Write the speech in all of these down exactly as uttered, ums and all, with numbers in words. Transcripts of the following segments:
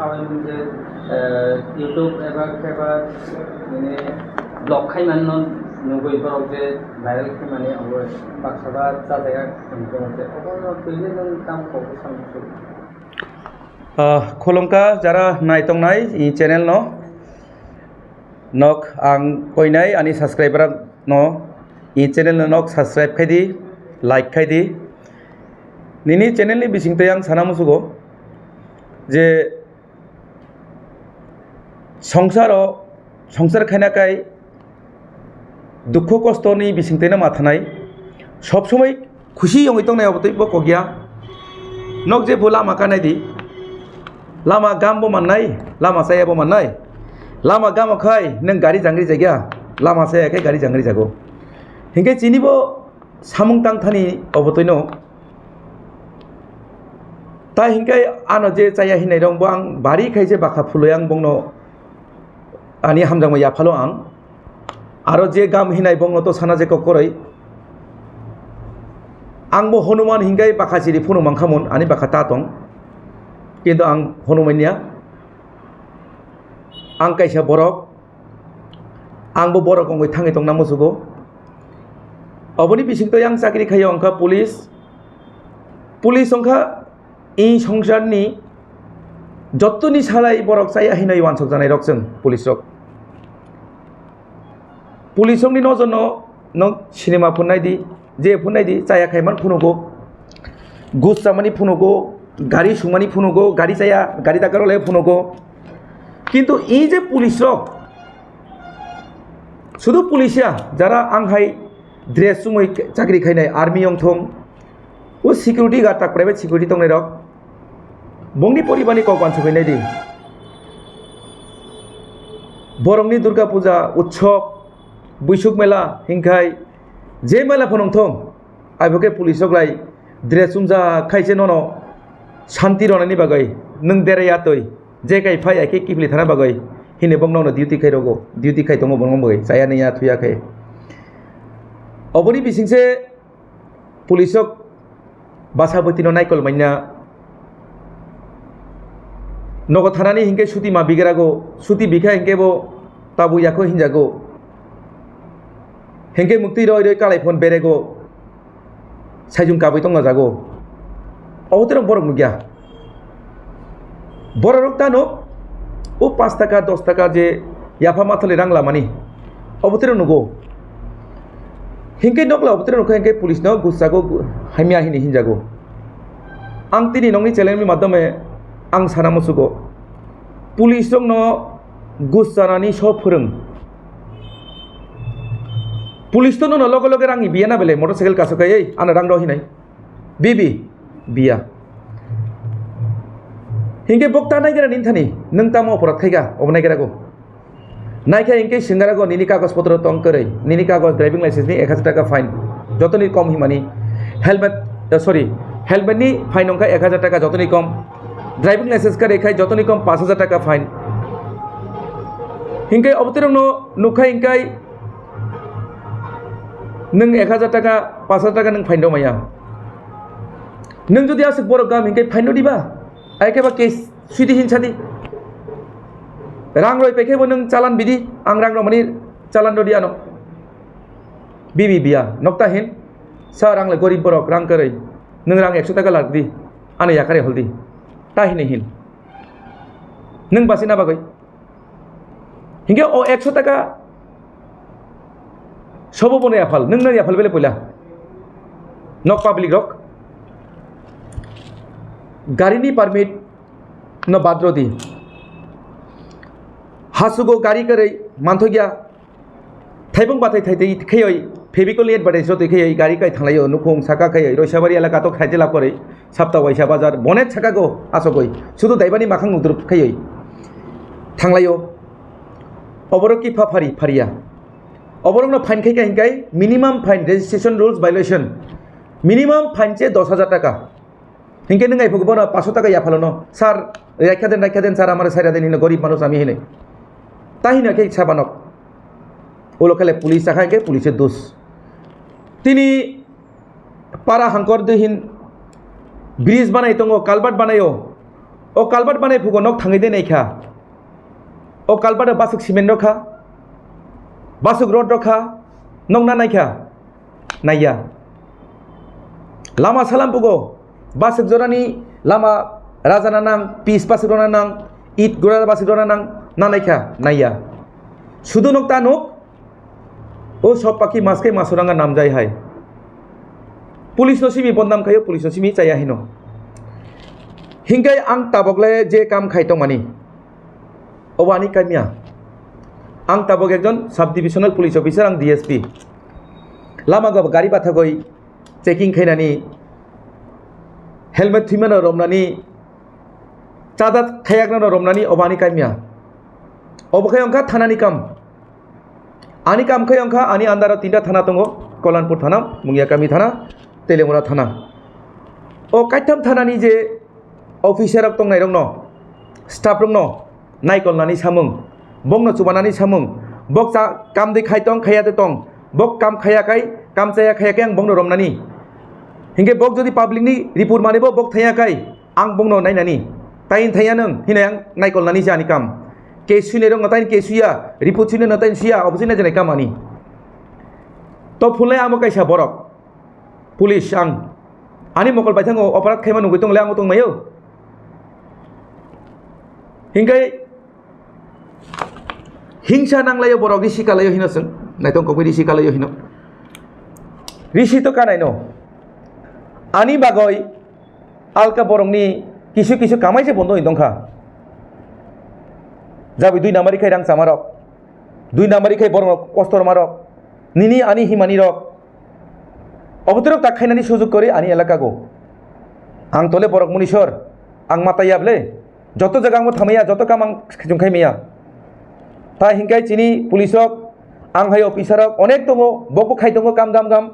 Ang je, eh, YouTube eba khe ba, mane, vlog khai man no nugui borok je viral khai mani abo baksa ba cha jaga tong tong je obo no twi je nang tam kok sam su. Ah, khulumkha jara nai tongnai i channel no. Nok ang koinai ani subscriber no i channel no nok subscribe khai di, like khai di. Nini channel ni bising tei ang sana musugo je songsaro, songsar khaina kai dukhu kosto ni bising tei no mathanai. Sob somoi khusi yongwi tongnai obo tei bo kokya. Nok je bo lama kanai di. Lama gam bo mannai, lama saya bo mannai. Lama gam khai nang gari jangri jagya. Lama saya khai gari jangri jago. Hinkhe chini bo samung tang thani obo tei no. Ta hinkhe ano je chaya hinai rong bo ang bari khai je bakha phuloi ang bongno ani hamjakma yaphalo ang. Aro je gam hinai bongno to sana je kokoroi. Ang bo Hanuman hingai bakha chiri phunu mangkhamun ani bakha ta tong. Kintu ang Hanuman ya. Ang kaisa borok. Ang bo borok wngwi thangwi tongna musugo. Oboni bisingtwi ang chakri khaio wngkha police. Police wngkha i songsarni jottoni salai borok chaya hinwi wansok janai rok chwng police rok. Police rokni nojorno nok sinima phunai di, je phunai di, chaya khaiman phunugo, gus chamani phunugo, gari sungmani phunugo, gari chaya, gari dakar le phunugo. Kintu i je police rok, sudu police ya, jara ang hai dress chumui chakri khainai, army wng thung, o security guard tak private security tongnai rok, bongni poribani kok wansugwi nai di. Borokni Durga Puja, Utsob, Buisuk Mela, hinkhai je mela phano wng thung, abo khe police rok lai dress chumjak khai se nono shanti ronani bagwi nwng derai ya twi, je kai phai ya khe kiphilwi thana bagwi hini bok nono duty khai rogo, duty khai tongo bono bagwi chaya nung ya thuya khe. Oboni bising se police rok basa bwtwi no naikol manya. Nogo thanani hinkhe suti ma bigrago, suti bikha hinkhe bo tabuk yakho hinjago. Hinkhe muktwi roi roi kalai phone berego, saijung kabui tongna jago. Obo terong borok nukya. Borok rok tano o pash taka, dos taka je yapha mathali rang lamani, obo terong nugo. Hinkhe nokla obo terong nukha hinkhe police no gusago, hamya hini hinjago. Ang tini nokni channel ni madhyome ang sana musugo. Police rokno gus chanani so phwrwng. Police to nono loge loge rangni biya na belai motorcycle kaso kai, ei, ano rang rw hinai. Bibi, biya. Hinkhe bok ta naigra nini thani, nwng tamo oporat khaika, obo naigra go. Naikhe hinkhe singara go nini kagoj potro tong kwrwi, nini kagoj driving license ni ek hajar taka fine, jotoni kom himani. Helmet, eh, sorry, helmet ni fine wngkha ek hajar taka jotoni kom. Driving license kwrwi khai jotoni kom pash hajar taka fine. Hinkhe obo terong no nukha hinkhe nwng ek hajar taka, pash hajar taka nwng fine rw maya. Nwng jodi aswk borok gam hinkhe fine rw diba? Ai khe ba case sidi hin sadi. Rang roi pekhe bo nwng chalan bidi, ang rang rw mani chalan rw di ano. Bibi biya, nokta hin, sa rang le gorib borok, rang kwrwi. Nwng rang ekso taka lak di, ano yakari hol di. Ta hini hin. Nwng basi na bagwi. Hinkhe o ekso taka sobo bono yaphal, nwng no yaphal bele poila. Nok public rok. Gari ni permit no badro di. Hasugo gari kwrwi manthokya. Thaibung bathai thai tei khayoi, Fevicol ni advertise rw twi khayoi, gari kai thanglaio, nukhung saka khayoi, Roisabari elaka to khaijela kwrwi, sapta waisa bazar, bonet saka go asogoi, sudu daibani makhang nudrup khayoi. Thanglaio. Oborok ki pha phari, phariya. Oborok no fine khai ka hinkai, minimum fine, registration rules violation. Minimum fine che dos hajar taka. Hinkhe nwng ai phugu bono paso taka yaphalo no, "Sir, raikha den, raikha den, sir, amare saira den," hino gorib manuj ami hino. Ta hino khe sabanok. Ulo khale police sakha hinkhe police dos. Tini para hangkor de hin bridge banai tongo, culvert banaio. O culvert banai phugo nok thangwi de naikha. O culvert o basuk cement rokha. Basuk rod rokha. Nok na naikha. Naiya. Lama salam phugo. Basuk jorani lama raja na nang, pis basuk rona nang, it gura basuk rona nang, na naikha. Naiya. Sudu nok ta nuk. O sob pakhi maske masuranga namjai hai. Police no simi bondam khayo, police no simi chaya hino. Hinkai ang tabok le je kam khai tongmani. Obo ani kamia. Ang tabok ekjon sub divisional police officer, ang D S P. Lama go gari bathagoi checking khainani, helmet thwimano romnani, chada thayaknano romnani, obo ani kamia. Obo khai wngkha thanani kam. Ani kam khai wngkha, ani under o tinta thana tongo, Kollanpur thana, Mungiakami thana, Teliamura thana. O kaitham thanani je officer rok tongnai rokno, staff rokno naikolnani samung, bokno chubanani samung, bok cha-, kam de khai tong, khaya de tong, bok kam khaya kai, kam chaya khaya kai ang bokno romnani. Hinkhe bok jodi public ni report manibo bok thaya kai, ang bokno nainani. Tain thaya nung, hinai ang naikolnani je ani kam. Case suinai rokno tain case suiya, report suinai no tain suiya, obo se naijaknai kam ani. To phunlai amo kaisa borok. Police ang. Ani mokol baithango operate khaima nugwi tongle ang tongmaio. Hinkai hingsa nanglaio borok risi kalaio hino chwng. Naitong kokwi risi kalaio hino. Risi to kanaino. Ani bagoi alka borokni kisu kisu kamai se bondo hoi tongkha. Jabi dui nambari khai rang chamarok. Dui nambari khai borok kosto rwmarok. Nini ani himani rok. Obotorok tak khainani sujuk kori ani elaka go. Ang tole borok munisor. Ang mata yable. Joto jaga ang bo thamaya, joto kam ang khajung khai maya. Ta hinkai chini police rok, ang hai officer rok, onek tongo, bokbo khai tongo kam gam gam.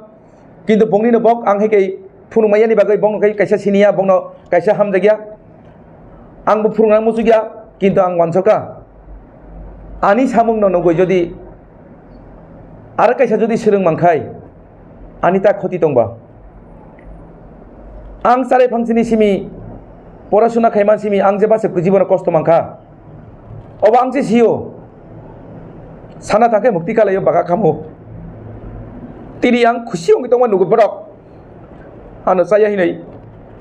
Kintu bongni no bok ang hai kai phunukmaya ni bagwi bong kai kaisa siniya, bongno kaisa hamjakya. Ang bo phunukna muchukya, kintu ang wansokha. Ani samung no nugwi jodi aro kaisa jodi swrwng mankhai, ani ta khoti tongba. Ang charai phangsini simi, porasuna khaiman simi, ang je base jibono kosto mankha. Obo ang se sio. Sana thangkhe mukti kalaio baga kamo. Tini ang khusi wngwi tongma nugo borok. Ano chaya hinwi.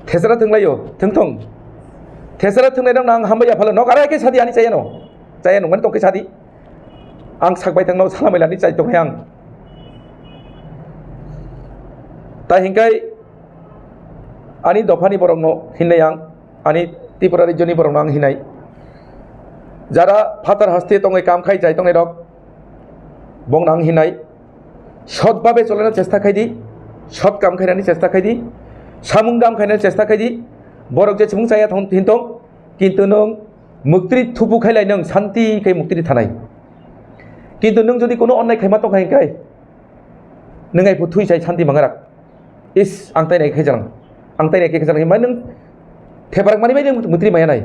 Thesera thwnglaio, thwngthong. Thesera thwngnai rokno ang hambai yaphalo. Nok arai khe sadi ani chayano. Chaya nungmani tongkhe sadi. Ang sakbai thangno salamai lani chai tongnai ang. Tai hinkai ani dophani borokno hinnai ang. Ani Tripura rajyoni borokno ang hinai. Jara phatar haste tongwi kam khai chai tongnai rok, bongno ang hinai. Sot babe cholena chesta khai di, sot kam khainani chesta khai di, samung dam khainani chesta khai di. Borok je chimung chaya thon-, hintong, kintu nwng muktri thupu khailai nwng santi khai muktri thanai. Kintu nwng jodi kono onnai khaima tongkha hinkai, nwng ai phu thui chai santi mangarak. Is, ang tai nai khe jang. Ang tai nai khe jang. Mai nwng theparak mani bai nwng mutri maya nai.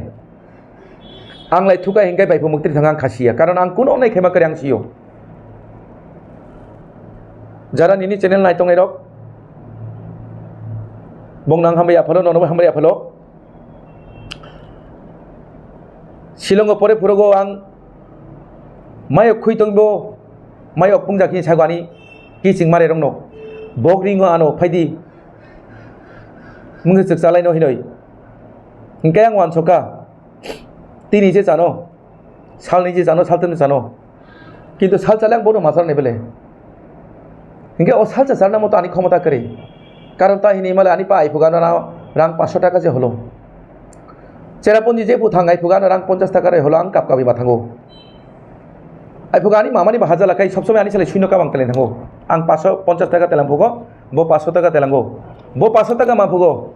Ang lai thuka hinkai bai phu mutri thang ang khasiya. Karon ang kuno nai khema kare ang siyo. Jara nini channel nai tongnai rok, bong nang hambai aphalo, nono hambai aphalo. Shillongo pore phurogo ang mayok khui tongbo, mayok pungjak hini sago ani kiching mare rokno. Bok ringo ano phaidi. Mungse chwk chalai no hinoi. Hinkhe ang wansokha. Tini je chano. Salni je chano, saltini chano. Kintu sal chale ang bono ma charnai bele. Hinkhe o salsa charna moto ani khomota kwrwi. Karon ta hini male ani pa aiphuga no rang, rang paanch sho taka je holo. Cherrapunji je buthang aiphuga no rang ponchas taka rwi holo ang kap kabi ma thango. Aiphuga ani mamani bahaja lakai sob somoi ani salai suino kabang teleng thango. Ang paanch sho ponchas taka telang phugo, bo paanch sho taka telango. Bo paanch sho taka ma phugo.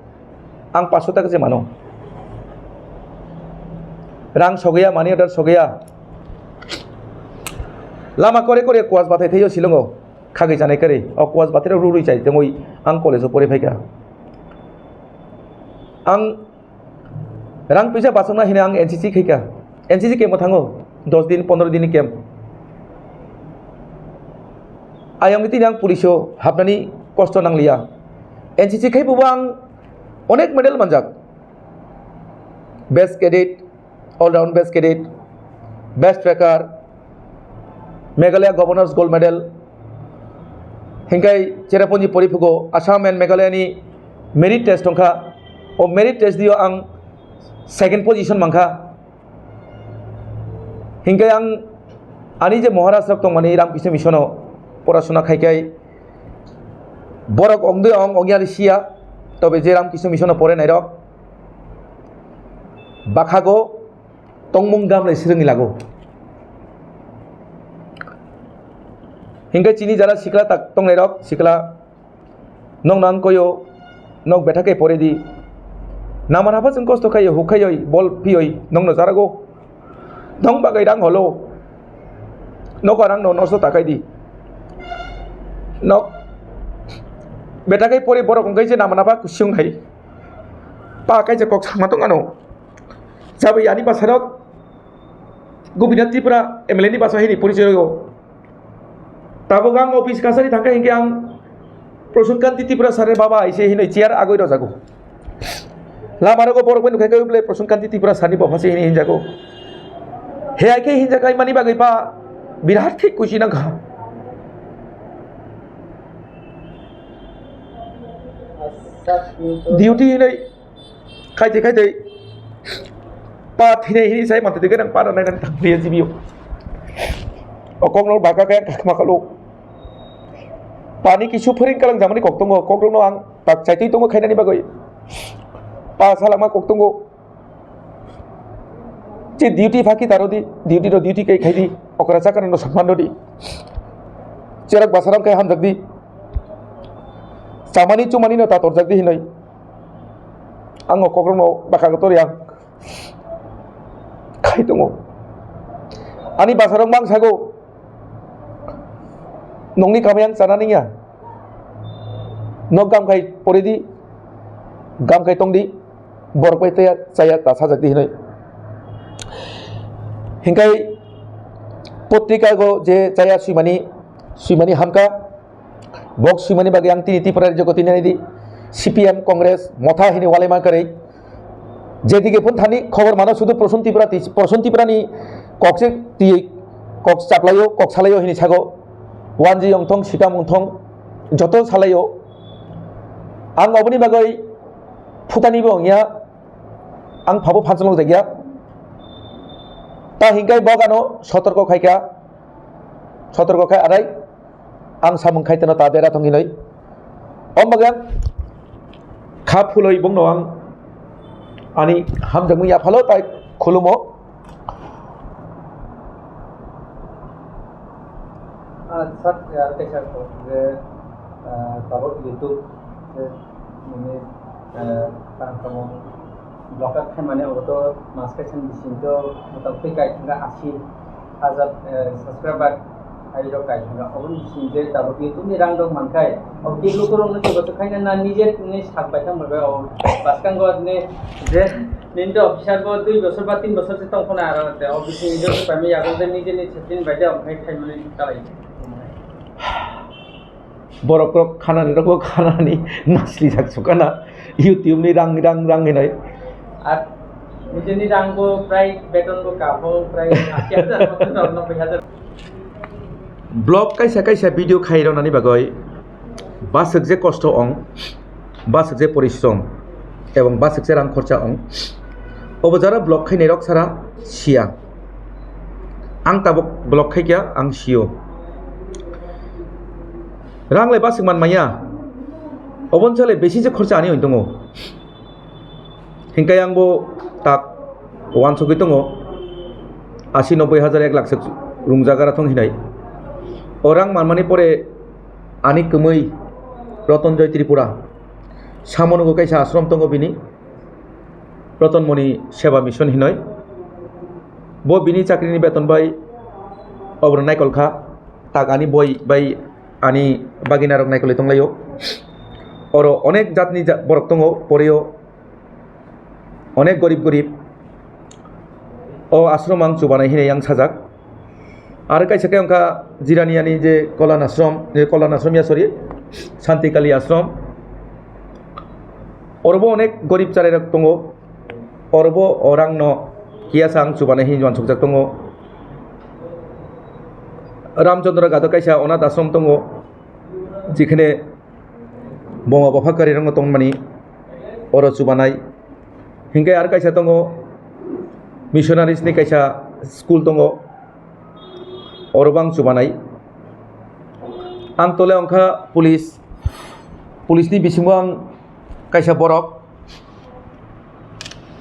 Ang paanch sho taka se mano. Rang sogaya, money order sogaya. Lama kore kore kuas bathai thaio Shillongo. Khagwi chanai kwrwi. O kuas bathai rok rurwi chai tongwi ang college o pore phaikha. Ang rang pisa bachokna hini ang N C C khaikha. N C C camp o thango. Dos din, pondro din ni camp. Ayang tini ang police o hapnani kosto nangliya. N C C khai bo ang onek medal manjak. Best Cadet, All Round Best Cadet, Best Tracker, Meghalaya Governor's Gold Medal, hinkai Cherrapunji poriphugo Assam and Meghalaya ni merit test tongkha. O merit test dio ang second position mankha. Hinkai ang ani je Maharaj rok tongmani Ramkrishna Mission o porasuna khaikai borok ongde ong ongya siya, tobe je Ramkrishna Mission o pore nairok bakhago tongmung gamle sirwngni lago. Hinkai chini jara sikla tak tongnairok sikla Nokno ang koyo, nok betha khe pore di. Naman hapha chwng kosto khayo, huk khayoi, bol phiyoi, nokno jarago. Nong bagwi rang holo. Nokha rang no nosto ta khai di. Nok betha khe pore borok hwnkhe je naman hapha kuchung hai. Pa kaisa kok sama tong ano. Jabwi ani bwsarok Gopinath Tripura M L A ni bwsa hini porichoi o. Tabuk ang office kasari thangkha hinkhe ang Prasun Kanti Tripura sir ni baba aise hinwi chair agoi rojago. Lama rogo borok bai nukha khe bole Prasun Kanti Tripura sir ni baba se hinwi hinjago. He aike hinjakai mani bagwi pa birat khe kuchi nangkha. Duty hinwi Khaitwi khaitwi pa thinai hini sai mantwi twi gwnang pa rok nainani thang phaiya G B O. O kokno baka khe ang kakma kalo. Pani kisu phwrwng kalang jamani kok tongo, kokrokno ang tak chaitwi tongo khainani bagwi. Pa salama kok tongo. Je duty phaki taro di, duty ro duty kai khai di, okra chakra no sampan di. Cherak basarang kai hamjak di. Chamani chumani no tatorjak di hinoi. Ang o kokrokno bwkha kotor yang khai tongo. Ani bwsarok mang sago, "Nongni kamai ang chana ningya. Nok gam khai pori di, gam khai tong di, borok bai taya chaya ta sajak di," hinoi. Hinkai potrika go je chaya swimani, swimani hamka, Bok swimani bagwi ang tini Tripura rajyo gotini nai di. C P M, Congress, Motha hini walai ma kwrwi. Jedike phun thani khobor mano sudu Prasun Tripura ti, Prasun Tripura ni kok se ti kok chaplaio, kok salaio hini sago. Wanji ongthong, Sita ongthong, joto salaio. Ang oboni bagwi phutani bo wngya, ang phabo phanchwlok jakya. Ta hinkai bok ano sotorko khaika, sotorko khai arai. Ang samung khai teno ta dera thong hinoi. Om bagwi ang kha phuloi bongno ang ani hamjakmung yaphalo tai khulumo. Ah, sir, ya, kaisa kok je, ah, tabuk YouTube je nini, ah, tang tamo vlog khaimani obo to mas kaisa ni bising to motamoti kaithanga asi hajar, eh, subscriber hai rok kaithanga. Oboni bising je tabuk YouTube ni rang rok mankhai. Obo ki lukurok no sobo to khaina na nije ni sak bai thang bai o baskango ni je nini to officer bo dui bosor ba tin bosor se tong khona aro te o bising je paimani yago je nije ni setting bai de omo khai khaimani talai. Borok rok khanani rok bo khanani nasli jak sukana YouTube ni rang rang rang hinoi. Ar nijeni rang bo prai beton bo kapho prai ashi hajar, noboi hajar. Vlog kaisa kaisa video khai rwnani bagwi baswk je kosto ong, baswk je porishrom ebong baswk je rang khorcha ong, obo jara vlog khainai rok sara siya. Ang tabuk vlog khaikya ang sio. Rang le baswk man maya. Oboni sale besi je khorcha ani oi tongo. Hinkai ang bo tak wansugwi tongo. Asi noboi hajar ek lakh se rungjak ara thong hinai. O rang manmani pore ani kwmwi Rotonjoy Tripura. Samonugo kaisa ashram tongo bini. Rotonmoni Seva Mission hinoi. Bo bini chakrini beton bai oborok naikol kha. Tak ani boi bai ani bagina rok naikolwi tonglaio. Oro onek jatni ja-, borok tongo, porio onek gorib gorib. O ashram ang chubanai hinwi yang sajak. Aro kaisa khe wngkha Jirani ani je Kolyan ashram, je Kolyan ashram ya, sorry, Santi Kali ashram. Orobo onek gorib charairok tongo. Orobo o rangno kiyasa ang chubanai hinwi uansukjak tongo. Ramchandra Gado kaisa onath ashram tongo, jekhene buma bupha kwrwirokno tongmani oro chubanai. Hinkhe aro kaisa tongo, missionaries ni kaisa school tongo, orobo ang chubanai. Ang tole wngkha police, police ni bisingo ang kaisa borok.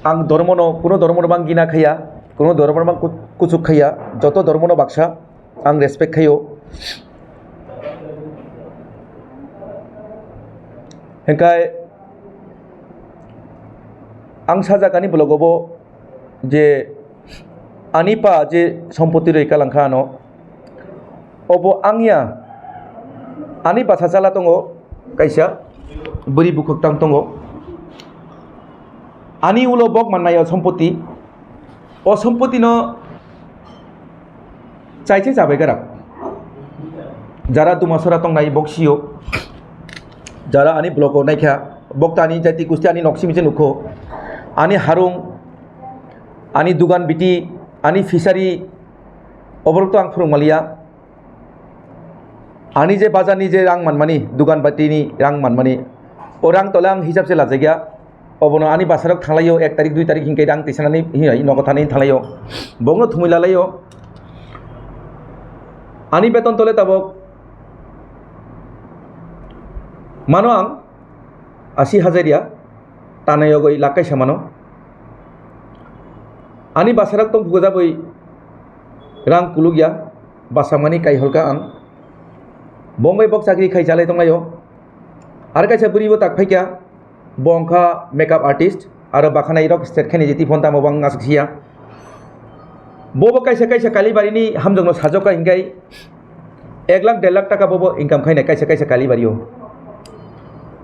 Ang dhormono, kuno dhormono bang gina khaiya, kuno dhormono bang ku-, kuchuk khaiya, joto dhormono baksa ang respect khaio. Hinkhe ang sajak ani vlog-o bo je ani pa je sompoti rwi kalangkha ano, obo ang ya, ani bwsa chala tongo kaisa, bwrwi bukhuk tang tongo, ani ulo bok mannai o sompoti, o sompoti no chaiche chabai garak. Jara dumasora tongnai bok sio, jara ani vlog-o naikha, bok ta ani jati gusti ani nok simi se nukho, ani harung, ani dugan biti, ani fishery, oborok to ang phwrwng maliya. Ani je bazar ni je rang manmani, dugan bati ni rang manmani, o rang tole ang hisab se lajagya. Obono ani bwsarok thanglaio, ek tarik, dui tarik hinkhe rang tisanani hinwi nogo thani thanglaio. Bongno thumui lalaio. Ani beton tole tabok mano ang asi hajar ya, tanai yogoi lakh kaisa mano. Ani bwsarok tong phugujabwi rang kulukya, bwsamani kaiholka ang. Bombay bok chakri khai chalai tonglaio. Ar kaisa bwrwi bo tak phaikya, bo wngkha makeup artist, aro bakhanai rok state khaini jiti phone tamo bo ang aswk siya. Bo bo kaisa kaisa Kalibari ni hamjokno sajokha hinkhe ek lakh der lakh taka bo bo income khainai kaisa kaisa Kalibari o.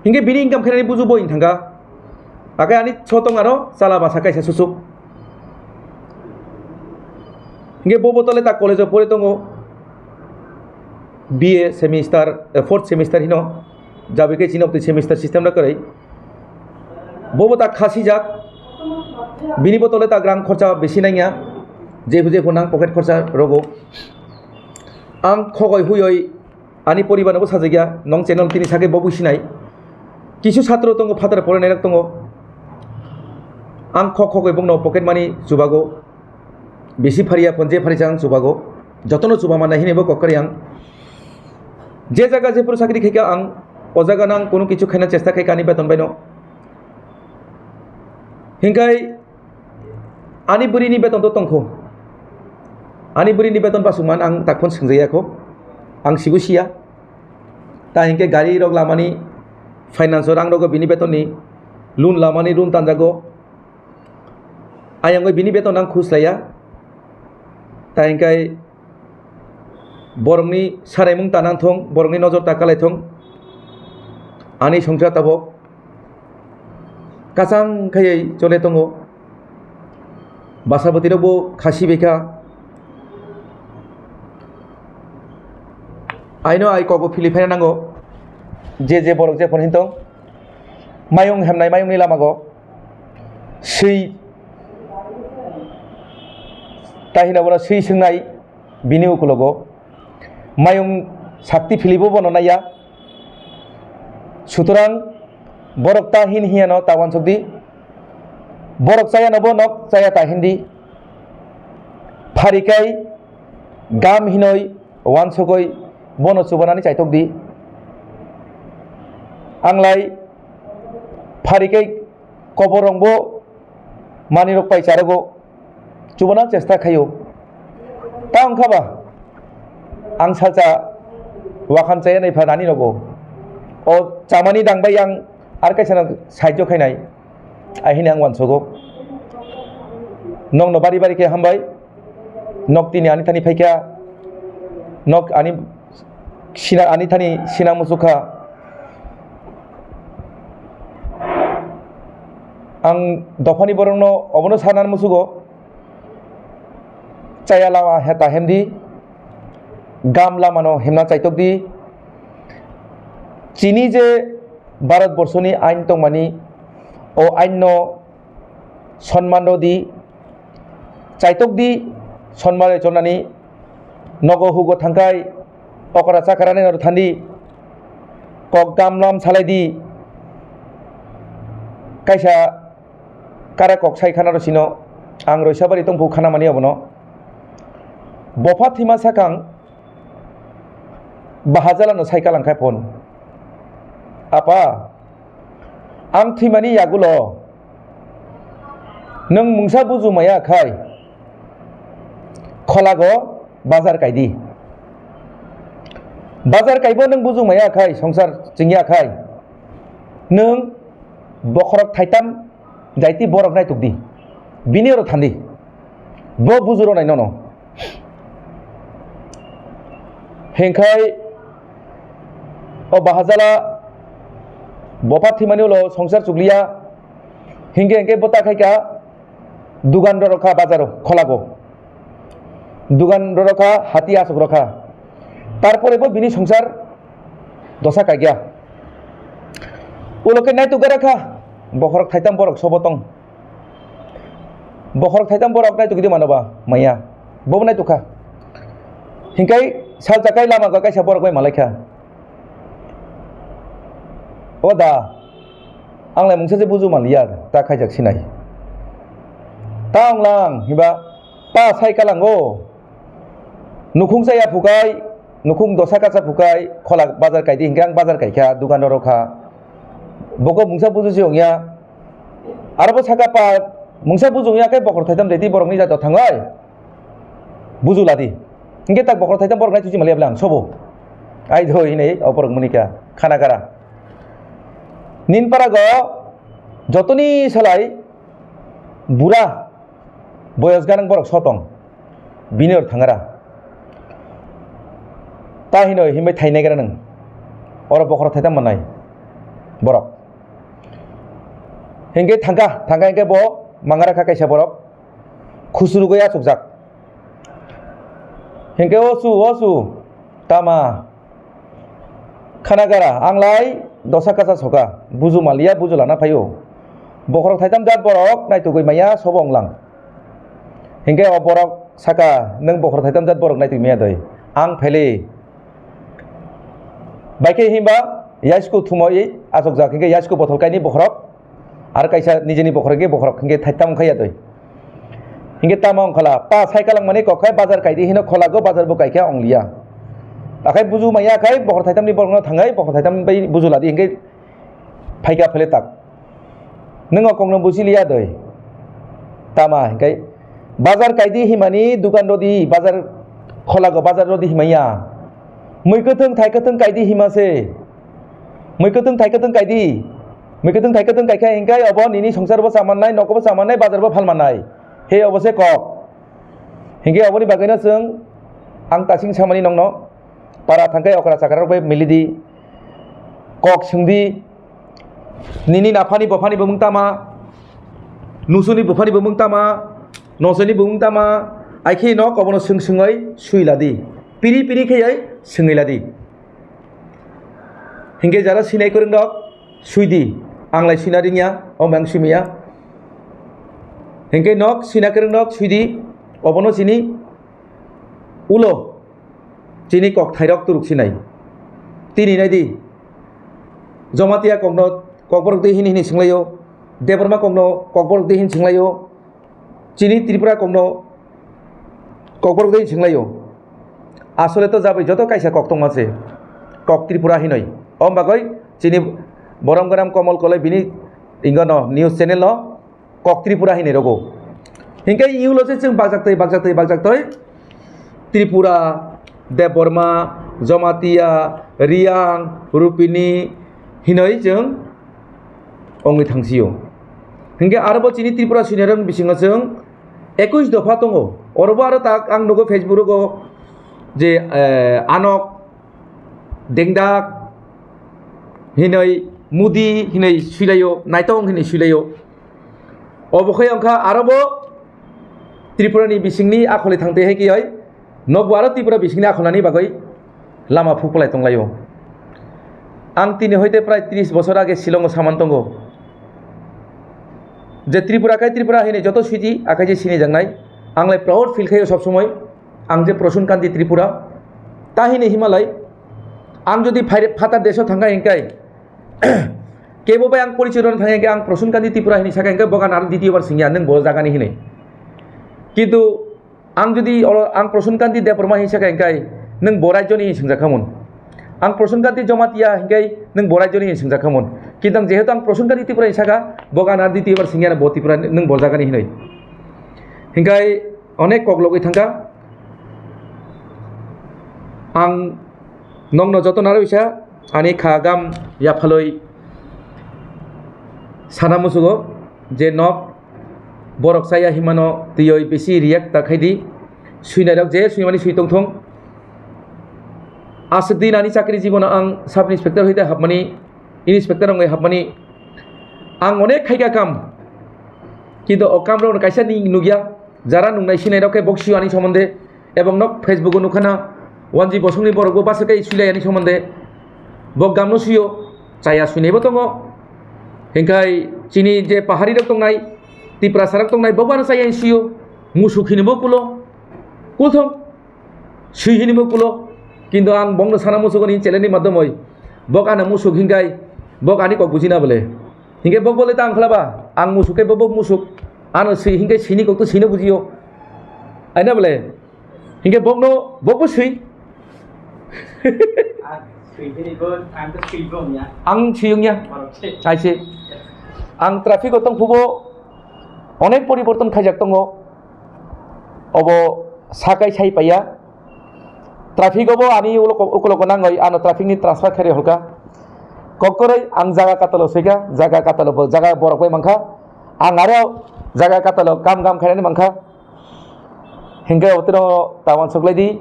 Hinkhe bini income khainani buju bo wng thangkha. Akai ani sotong aro chala basa kaisa susuk. Hinkhe bo bo tole ta college o pore tongo, B A semester, eh, fourth semester hino, jabi khe chini obtwi semester system no kwrwi. Bo bo ta khasijak, bini bo tole ta rang khorcha besi nangya, jephu jephu nang pocket khorcha rogo. Ang khogoi huyoi ani poribar no bo sajagya, nong channel tini sakhe bo businai. Kisu satro tongo, phataro porinai rok tongo. Ang khok khogoi bongno pocket money chubago. Bisi phariya phone je phari chang chubago. Jotono chuba manai hinwi bo kok kwrwi ang. Je jaga jephuru chakri khaikha ang, o jaga nang kunu kichu khaina chesta khaikha ani beton baino. Hinkhai ani bwrwini beton to tongkho. Ani bwrwini beton basukman ang tak phone swngjaya kho. Ang sibo siya. Ta hinkhe gari rok lamani finance o rang rogo bini beton ni, loan lamani loan tanjago. Ayang oi bini beton ang khus laiya. Ta hinkhe borokni saraimung ta nang thung, borokni nojor ta kalai thung. Ani songsa tabok kachang khaiwi chole tongo. Bwsa bwtwi rok bo khasi bai kha. Aino ai kok bo philip phaina nango. Je je borok je phone hintong. Mayung hemnai mayungni lamago. Swi. Tahina bono swi swngnai. Bini ukulogo mayung sakti philibo bono naiya. Sutorang borok ta hin hiyano ta wansukdi. Borok chayano bo nok chaya ta hindi. Pharikai gam hinoi wansugoi bono chubanani chaitokdi. Anglai pharikai koborongbo manwirok pai charogo. Chubana chesta khaio. Ta wngkha ba, ang salsa wakhan chaya nai pha nani rogo. O chamani dang bai ang ar kaisa no saijo khainai. Ahini ang wansogo. Nokno bari bari khe hambai. Nok tini ani thani phaikha. Nok ani sina, ani thani sina muchukha. Ang dophani borokno obono sanani musugo, chaya lama heta hemdi, gam lamano hemna chaitokdi. Chini je Bharat borsoni ain tongmani, o ainno Sonman rw di, chaitok di, sonman rw chornani nogo hugo thangkhai, okra chakra nai norw thandi, kok gam lam salai di, kaisa kare kok sai khana rw sino, ang rw sabari tongphu khana mani abono. Bopha thima sakang, Bahajalano sai kalang khai phone. Apa, ang thwimani yagulo nwng mungsa buju maya khai kholago bazar kaidi. Bazar kaibo nwng buju maya khai, songsar chingya khai, nwng bokhorok thaitam jaiti borok naituk di, bini oro thandi, bo bujuro nai nono. Hingkhai o Bahajala bopha thwimani ulo songsar chukliya, hingke hingke bo ta khaika dugan rorokha bazaro kholago, dugan rorokha hati asok rokha, tarpore bo bini songsar dosa kaikya. Ulo khe naituk gara kha, bokhorok thaitam borok sobo tong. Bokhorok thaitam borok naituk di mano ba maya. Bobo naituk kha. Hingkai sal chakai lama ga kaisa borok bai malai kha. O da, ang lai mungsa je buju maliya, ta khaijak sinai. Ta ong lang, hiba, pa sai kalango. Nukhung chaya phukai, nukhung dosa kacha phukai, khola bazar kaidi hingke ang bazar kaikha, dukan rorokha. Boko mungsa buju se ongya. Aro bo saka pa mungsa buju ongya khe bokhorok thaitam reti borokni jato thanglai. Buju ladi. Hingke tak bokhorok thaitam borok nai chuchi maliya bwle ang sobo. Ai doi hinui o borok munika khana kara. Nin para go jotoni salai bura boyos ganang borok sotong. Bini or thangara. Ta hinui himbai thai negra nang. Oro bokhorok thaitam manai borok. Hingke thangka, thangka hingke bo mangara kha kaisa borok. Khusru goi achukjak. Hingke o chu, o chu, tama. Khana gara, ang lai dosa kacha soka. Buju maliya, buju lana phaio. Bokhorok thaitam jat borok naitugwi maya, sobo onglang. Hingke o borok saka, nwng bokhorok thaitam jat borok naitugwi maya doi. Ang phaile. Baikhe himba, yaisko thumoi achukjak, hingke yaisko bothol kaini bokhorok. Aro kaisa nijeni bokhorok hingke bokhorok hingke thaitam wngkha ya doi. Hingke tamo wngkhala, pa sai kalang mani kok khai bazar kaidi hino kholago bazar bo kaikha ongliya. Akhai buju maya khai bokhorok thaitam ni borokno thangai bokhorok thaitam bai buju ladi hingke phaika phele tak. Nwng o kokno buji liya doi. Tama hingke bazar kaidi himani dukan rodi bazar kholago bazar rodi himaya. Mui kwthwng thai kwthwng kaidi hima se. Mui kwthwng thai kwthwng kaidi. Mui kwthwng thai kwthwng kaikha hingkai obo nini songsar bo chamannai, nogo bo chamannai, bazar bo phalmannai. He obo se kok. Hingke oboni bagwino chwng ang tasing samani nongno para thangkai okra chakra rok bai milidi. Kok swngdi. Nini naphani bophani bumung tama. Nusuni buphani bumung tama. Nosoni bumung tama. Aikhe nok obono swng swngoi sui ladi. Piri piri kheyoi swngoi ladi. Hingke jara sinai kwrwng rok suidi, ang lai sina ringya, o mang simiya. Hingke nok sina kwrwng rok suidi, obono chini ulo chini kok thairok turuk sinai. Tini naidi, Jamatia kokno kokborok de hini hini singlaio, Debbarma kokno kokborok de hini singlaio, Chini Tripura kokno kokborok de singlaio. Asole to jabai joto kaisa kok tongma se. Kok Tripura hinoi. Om bagoi chini borom gonam Komol Koloi bini ingono news channel no kok Tripura hinoi rogo. Hingke iulo se chwng bakjak tei, bakjak tei, bakjak tei. Tripura, Debbarma, Jamatia, Riang, Rupini hinoi chwng ongwi thangsio. Hingke aro bo chini Tripura Senior ni bisingo chwng ekush dopha tongo. Oro bo aro tak ang nugo Facebook rogo je, eh, Anok Dengdak hinoi Mudi hinoi suilaio, Naitong hinoi suilaio. Obo khe wngkha aro bo Tripura ni bisingni akholi thangtwi hai kiyoi. Nokbo aro Tripura bisingni akholnani bagwi lama phukphlai tonglaio. Ang tini hoite prai tris bosor age Shillongo saman tongo. Je Tripura kai Tripura hini joto siji akai je sini jangnai. Ang lai proud feel khayo sob somoi. Ang je Prasun Kanti Tripura. Ta hini himalai. Ang jodi phaire-, phatar deso thangkai hingkai. Kebo bai ang porichoi rwna thangya hingke ang Prasun Kanti Tripura hini saka hingke bogan aro ditiyo bar singya nung bo jagani hinui. Kintu ang jodi oro ang Prasun Kanti Debbarma hini saka hingke nung bo rajyoni hini singjakha mun. Ang Prasun Kanti Jamatia hingke nung bo rajyoni hini singjakha mun. Kintu ang jehetu ang Prasun Kanti Tripura hini saka bogan aro ditiyo bar singya bo Tripura nung bo jagani hinui. Hingke onek kok logoi thangkha. Ang nokno joto narwisa ani kha gam yaphaloi sana musugo je nok borok chaya himano twiwi bisi react ta khaidi. Swinairok je swimani swi tongthung. Aswk din ani chakri jibono ang sub inspector hoite hapmani, inspector wngwi hapmani ang onek khaika kam. Kintu o kamrokno kaisa ni nukya. Jara nungnai sinai rok khe bok sio ani somonde, ebong nok Facebook o nukha na, wanji bosongni borok bo basa khe silai ani somonde, bok gamno sio, chaya suinaibo tongo. Hingkhai chini je pahari rok tongnai, Tiprasa rok tongnai, bok bano chaya sio, musuk hini bo kulo, kulthong, sui hini bo kulo, kintu ang bongno sana musuk ni channel ni madhyamoi, bok ano musuk hingkhai, bok ani kok bujina bole. Hingke bok bole ta ang khlaba, ang musuk khe bo bok musuk. Ano swi hingke sini kok to sino bujio. Aina bole. Hingke bokno bok bo swi. Ang swi hini bo, ang to swi bo ya. Ang swi wngya. Borok se. Aise. Ang traffic o tong phubo onek poriborton khaijak tongo. Obo sakai sai paiya. Traffic obo ani ulo-, ukulogo nangoi ano traffic ni transfer khairi holka. Kokkoroi ang jaga katalo soika, jaga katalo bo, jaga borok bai mankha. Ang aro jaga katalo kam gam khainani mankha. Hingke otino ta uansuk lai di.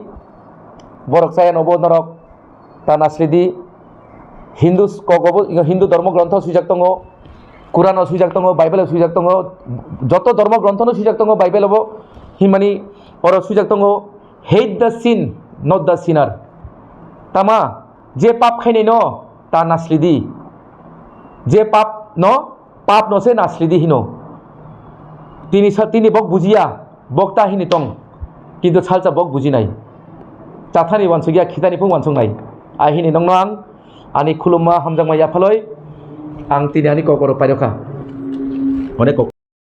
Borok chaya no bo norok ta nasli di. Hindu kogobo, Hindu dhormo grontho swijak tongo, Quran o swijak tongo, Bible o swijak tongo, joto dhormo grontho no swijak tongo, Bible obo himani oro swijak tongo, "Hate the sin, not the sinner." Tama, je pap khainai no ta nasli di, je pap no, pap no se nasli di hino. Tini sa, tini bok bujiya, bok ta hini tong, kintu salsa bok bujinai. Chathani uansukya, khitani phung uansuknai. A hini nongno ang ani khulumma hamjakma yaphaloi, ang tini ani kokoro pairokha. Onek kok.